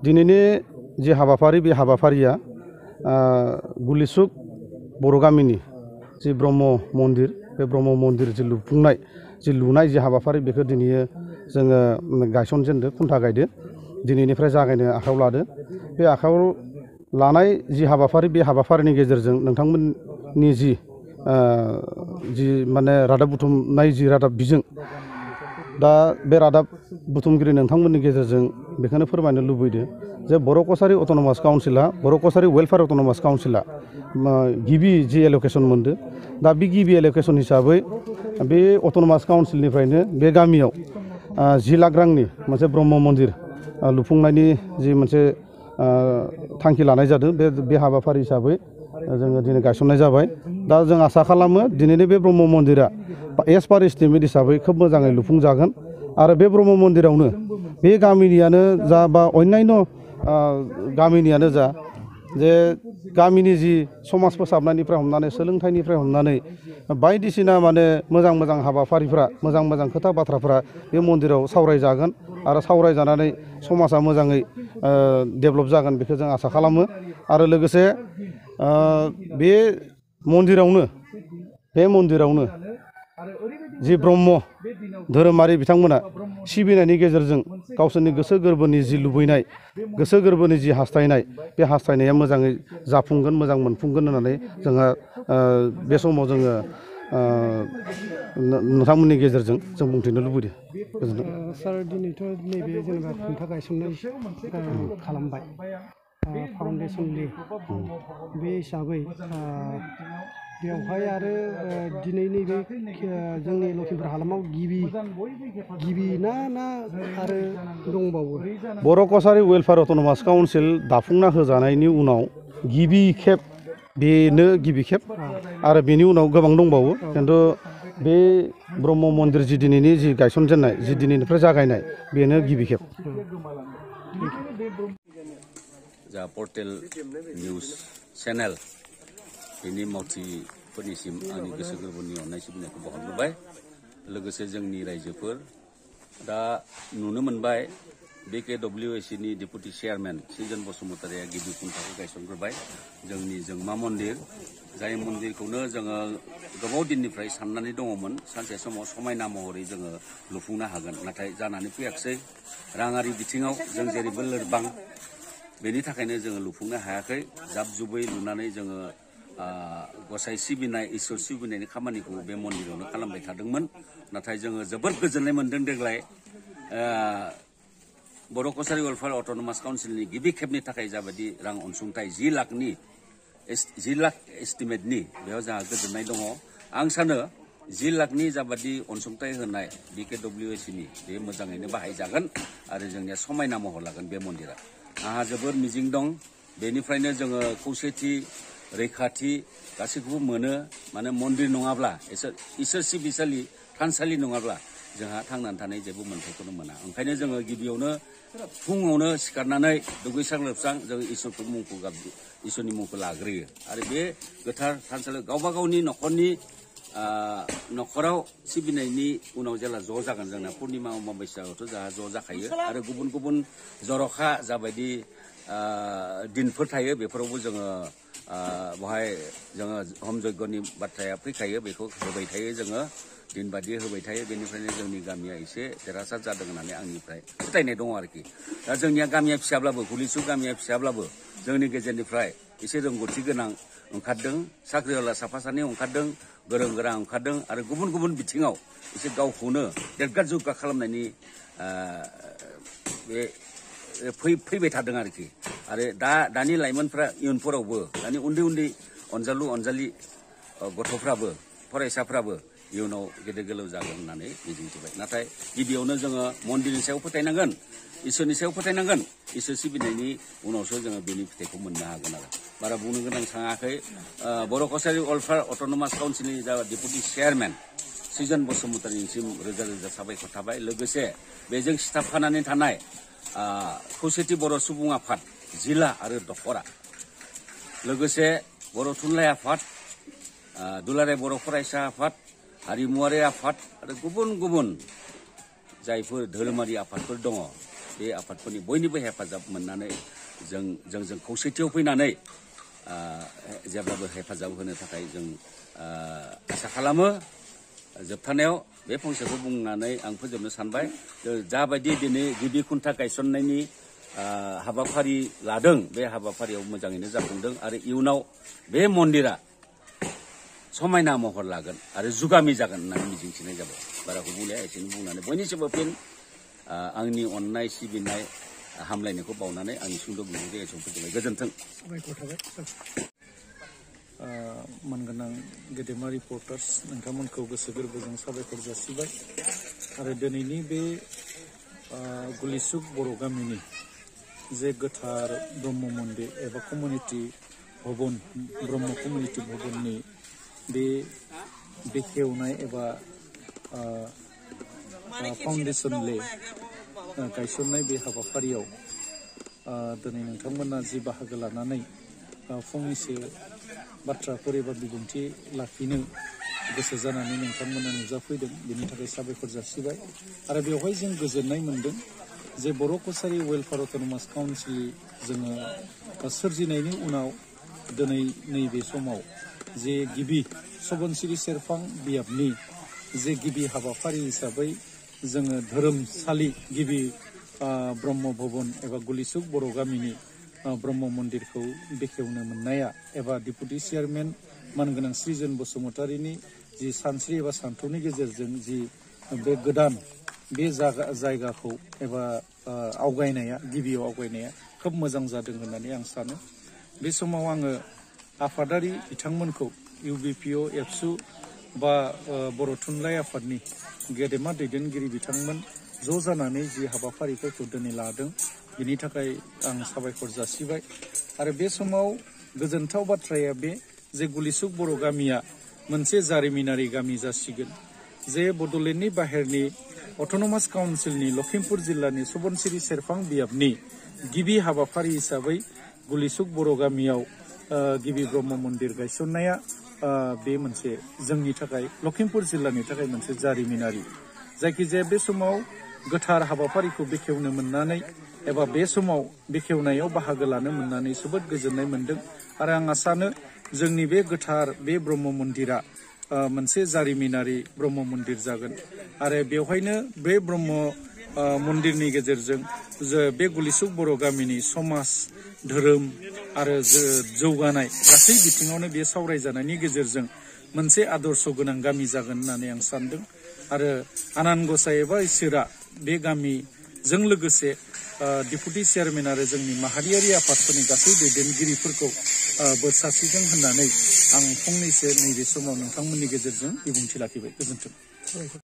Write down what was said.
दिनैनि जि हाबाफारि बे हाबाफारिया गुलिसुक बर' गामिनि जि ब्रह्म मन्दिर बे ब्रह्म मन्दिर जि लुनाय जि हाबाफारि बेखौ दिनै जोङो गायसनजेनदों खुन्था गायदो दिनैनिफ्राय जागायनो आखायाव लादो बे आखायाव लानाय जि हाबाफारि बे हाबाफारिनि गेजेरजों नोंथांमोननि जि माने रादाब बुथुमनाय जि रादाब बिजों दा बे रादाब बुथुमगिरि नोंथांमोननि गेजेरजों बेखौनो फोरमायनो लुबैदों जे बर' कछारी अट'नमास काउन्सिला बर' कछारी वेलफेयार अट'नमास काउन्सिला गिबि जि एलकेसन मोनदों दा बे गिबि एलकेसन हिसाबै बे अट'नमास काउन्सिलनिफ्रायनो बे गामियाव 10 लाख रांनि मोनसे ब्रह्म मन्दिर लुफुंनायनि जि मोनसे थांखि लानाय जादों बे हाबाफारि हिसाबै जोङो दिनै गायसननाय जाबाय दा जों आसा खालामो दिनैनि बे ब्रह्म मन्दिरा एस पार एस्टिमेट हिसाबै खोब मोजाङै लुफुंजागोन आरो बे ब्रह्म मन्दिरावनो बे गामिनियानो जा बा अन्यान्य गामिनियानो जा जे गामिनि जि समाज फोसाबनायनिफ्राय हमनानै सोलोंथाइनिफ्राय हमनानै बायदिसिना माने मोजां हाबाफारिफ्रा मोजां खोथा बाथ्राफ्रा बे मन्दिराव सावरायजागोन आरो सावरायजानानै समाजा मोजाङै डेभेलप जागोन बेखौ जों आसा खालामो आरो लोगोसे बे मन्दिरावनो जि ब्रह्म धोरोमारि बिथांमोना सिबिनायनि गेजेरजों गावसोरनि गोसो गोरबोनि जि लुबैनाय गोसो गोरबोनि जि हास्थायनाय बे हास्थायनाया मोजाङै जाफुंगोन मोजां मोनफुंगोन होननानै जोंहा बे समाव जोङो नोंथांमोननि गेजेरजों जों बुंथिनो लुबैदों। सार दिनैथ' नैबे जेनेबा खुन्था गायसननाय खालामबाय फाउन्डेसन डे बे हिसाबै बेवहाय आरो दिनै नैबे जोंनि लखिमपुर हालामाव गिबि ना आरो दंबावो? बर' कछारी वेलफेयार अट'नमास काउन्सिल दाफुंना होजानायनि उनाव गिबि खेब आरो बेनि उनाव गोबां दंबावो खिन्थु बे ब्रह्म मन्दिर जि दिनैनि जि गायसनजेननाय जि दिनैनिफ्राय जागायनाय बेनो गिबि खेब। जा पर्टेल निउज चेनेल बेनि मावथिफोरनिसिम आंनि गोसो गोरबोनि अननाय सिबिनायखौ बावहरबाय लोगोसे जोंनि रायजोफोर दा नुनो मोनबाय BKWAC नि डेपुटि चेयारमेन सृजन बसुमतारिया गिबि खुन्थाखौ गायसनग्रोबाय जोंनि जोंमा मन्दिर जाय मन्दिरखौनो जोङो गोबाव दिननिफ्राय साननानै दङमोन सानसे समाव समायना महरै जोङो लुफुंनो हागोन नाथाय जानानै फैयाखिसै राङारि बिथिङाव जों जेरैबो लोरबां बेनि थाखायनो जोङो लुफुंनो हायाखै जाब जुबै लुनानै जोङो गसाइ सिबिनाय इसोर सिबिनायनि खामानिखौ बे मन्दिरावनो खालामबाय थादोंमोन नाथाय जोङो जोबोद गोजोननाय मोनदों देग्लाय बर' कछारी वेलफेयार अट'नमास काउन्सिलनि गिबि खेबनि थाखाय जाबायदि रां अनसुंथाइ 10 लाख एस्टिमेटनि बेयाव जोंहा गोजोननाय दङ आं सानो 10 लाखनि जाबादि अनसुंथाइ होनाय BKWAC नि बे मोजाङैनो बाहायजागोन आरो जोंनिया समायना महर लागोन बे मन्दिरा आंहा जोबोर मिजिं दं बेनिफ्रायनो जोङो खौसेथि रैखाथि गासैखौबो मोनो माने मन्दिर नङाब्ला इसोर सिबिसालि थानसालि नङाब्ला जोंहा थांनानै थानाय जेबो मोन्थायखौनो मोना ओंखायनो जोङो गिबियावनो फुङावनो सिखारनानै दुगैस्रां लोबस्रां जों इसोरनि मुंखौ लाग्रोयो आरो बे गोथार थानसालियाव गावबा गावनि न'खराव सिबिनायनि उनाव जेला ज' जागोन जोंना पुर्निमा अमाबस्यायावथ' जोंहा ज' जाखायो आरो गुबुन जर'खा जाबायदि दिनफोर थायो बेफोरावबो जोङो बेवहाय जोङो हम यज्ञनि बाथ्राया फैखायो बेखौ होबाय थायो जोङो दिन बादि होबाय थायो बेनिफ्रायनो जोंनि गामिया एसे देरहासार जादों होननानै आंनिफ्राय फोथायनाय दङ आरोखि दा जोंनिया गामिया फिसाब्लाबो गुलिसुक गामिया फिसाब्लाबो जोंनि गेजेरनिफ्राय एसे रोंगौथि गोनां ओंखारदों साख्रिआवला साफा सानै ओंखारदों गोरों गोरा ओंखारदों आरो गुबुन बिथिङाव एसे गावखौनो देरगा जौगा खालामनायनि बे फैबाय थादों आरोखि आरो दानि लाइमोनफ्रा इयुनफोरावबो दानि उन्दै अनजालि गथ'फ्राबो फरायसाफ्राबो इयुनाव गेदेर गोलाव जागोन होननानै मिजिंथिबाय नाथाय गिबियावनो जोङो मन्दिरनि सायाव फोथायनांगोन इसोरनि सायाव फोथायनांगोन इसोर सिबिनायनि उनावसो जोङो बेनि फिथाइखौ मोननो हागोन आरो बारा बुंनो गोनां थाङाखै बर' कछारी वेलफेयार अट'नमास काउन्सिलनि जा डेपुटि चेयारमेन सृजन बसुमतारिनिसिम रोजा रोजा साबायखर थाबाय लोगोसे बेजों सिथाबफानानै थानाय खौसेथि बर' सुबुं आफाद जिल्ला आरो दखरा लोगोसे बर' थुनलाइ आफाद दुलाराय बर' फरायसा आफाद हारिमुवारि आफाद आरो गुबुन जायफोर धोरोमारि आफादफोर दङ बे आफादफोरनि बयनिबो हेफाजाब मोननानै जों खौसेथियाव फैनानै जेब्लाबो हेफाजाब होनो थाखाय जों आसा खालामो। जोबथानायाव बे फंसेखौ बुंनानै आं फोजोबनो सानबाय। जाबायदि दिनै गिबि खुन्था गायसननायनि हाबाफारि लादों, बे हाबाफारियाव मोजाङैनो जाफुंदों आरो इयुनाव बे मन्दिरा समायना महर लागोन आरो जुगामि जागोन होननानै मिजिंथिनाय जाबाय। बाराखौ बुंलाया, एसेनो बुंनानै बयनिसिमबो फिन आंनि अननाय सिबिनाय हामलायनायखौ बावनानै आंनि सुंद' बिबुंथि एसेयावनो फोजोबबाय। गोजोन्थों। साबायखर थाबाय सार। मानगोनां गेदेमा रिपर्टार्स नोंथांमोनखौ गोसो गोरबोजों साबायखर जासिबाय आरो दिनैनि बे गुलिसुक बर' गामिनि जे गोथार ब्रह्म मन्दिर एबा कमिउनिटि भवन, ब्रह्म कमिउनिटि भवननि बे बेखेवनाय एबा फाउन्डेसन ले गायसननाय बे हाबाफारियाव दिनै नोंथांमोना जि बाहागो लानानै फंनैसो बाथ्राफोर एबा बिबुंथि लाखिनो गोसो जानानै नोंथांमोना नुजाफैदों, बेनि थाखाय साबायखर जासिबाय। आरो बेवहाय जों गोजोननाय मोन्दों जे बर' कसारि वेलफेयार अट'नमास काउन्सिल जोङो सोरजिनायनि उनाव दिनै नैबे समाव जे गिबि सबनसिरि सेरफां बियाबनि जे गिबि हाबाफारि हिसाबै जोङो धोरोमसालि गिबि ब्रह्म भवन एबा गुलिसुक बर' गामिनि ब्रह्म मन्दिरखौ बेखेवनो मोननाया एबा डिपुटि चेयारमेन मानगोनां सृजन बसुमतारीनि जि सानस्रि एबा सान्थौनि गेजेरजों जि बे गोदान बे जायगाखौ एबा आवगायनाया, गिबियाव आवगायनाया खोब मोजां जादों होननानै आं सानो। बे समाव आङो आफादारि बिथांमोनखौ UBPO, एबसु बा बर' थुनलाइ आफादनि गेदेमा दैदेनगिरि बिथांमोन ज' जानानै जि हाबाफारिफोरखौ दिनै लादों, बिनि थाखाय आं साबायखर जासिबाय। आरो बे समाव गोजोनथाव बाथ्राया बे जे गुलिसुक बर' गामिया मोनसे जारिमिनारि गामि जासिगोन, जे बड'लेण्डनि बाहेरनि अट'नमास काउन्सिलनि लखिमपुर जिल्लानि सबनसिरि सेरफां बियाबनि गिबि हाबाफारि हिसाबै गुलिसुक बर' गामियाव गिबि ब्रह्म मन्दिर गायसननाया बे मोनसे जोंनि थाखाय, लखिमपुर जिल्लानि थाखाय मोनसे जारिमिनारि। जायखिजाया बे समाव गोथार हाबाफारिखौ बेखेवनो मोननानै एबा बे समाव बेखेवनायाव बाहागो लानो मोननानै जोबोद गोजोननाय मोन्दों। आरो आं सानो जोंनि बे गोथार बे ब्रह्म मन्दिरा मोनसे जारिमिनारि ब्रह्म मन्दिर जागोन आरो बेवहायनो बे ब्रह्म मन्दिरनि गेजेरजों बे गुलिसुक बर' गामिनि समाज, धोरोम आरो जौगानाय गासै बिथिङावनो बे सावरायजानायनि गेजेरजों मोनसे आदर्श गोनां गामि जागोन होननानै आं सानदों। आरो आनान गसाइ एबा इसोरा बे गामिजों लोगोसे डिपुटि चेयारमेन आरो जोंनि माहारियारि आफादफोरनि गासै दैदेनगिरिफोरखौ बोर सारस्रिथों होननानै आं फंनैसो नैबे समाव नोंथांमोननि गेजेरजों बिबुंथि लाखिबाय। गोजोन्थों।